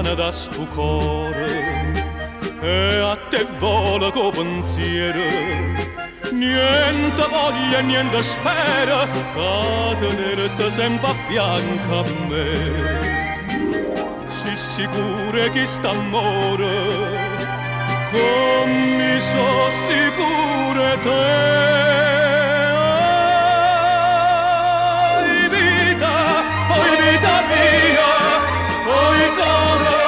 luntana da stu core e a te vola co pensiero. Niente voglia, niente spera, ca tenerte sempre a fianco a me. Si sicura che st'amore, come so sicura te. Oi vita, oi vita mia, oi core,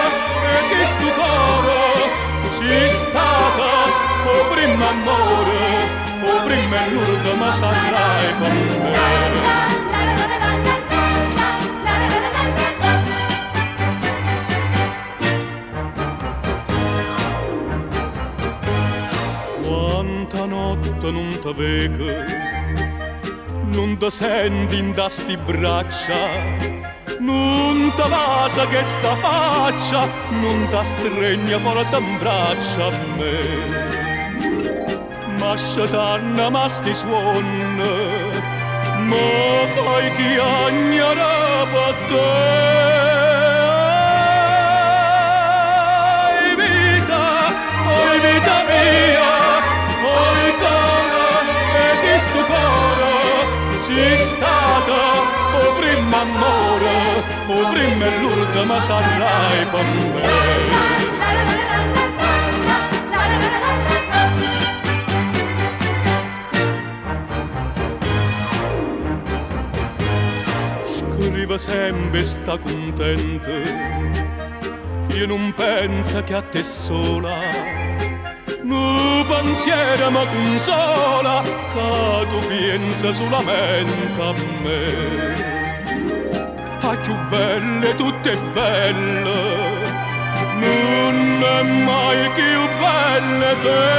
e che stu core, si stata o primo amore, o prima e l'ultima sarai con me. Quanta notte non te vedo, non te senti in da sti braccia, non te vasa che sta faccia, non te stregna forte in braccia a me. Ma sciatanna ma sti suonne, ma fai chiagnare per te. Oi vita, oi vita mia, oi core, e che stu core, si stata o primo amore, o prima e l'ultima sarai per me. Scrive sempre sta contenta, io non penso che a te sola, nu pensiero mi consola, che tu pensa solamente a me. A più belle tutte belle, non è mai più bella te.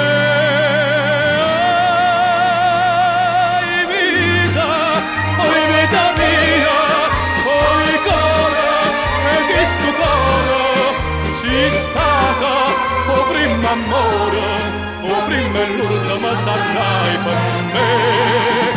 Oi vita, oi vita mia, oi core, e che stu core, si stata o primo amore, o prima e l'ultima sarai per me.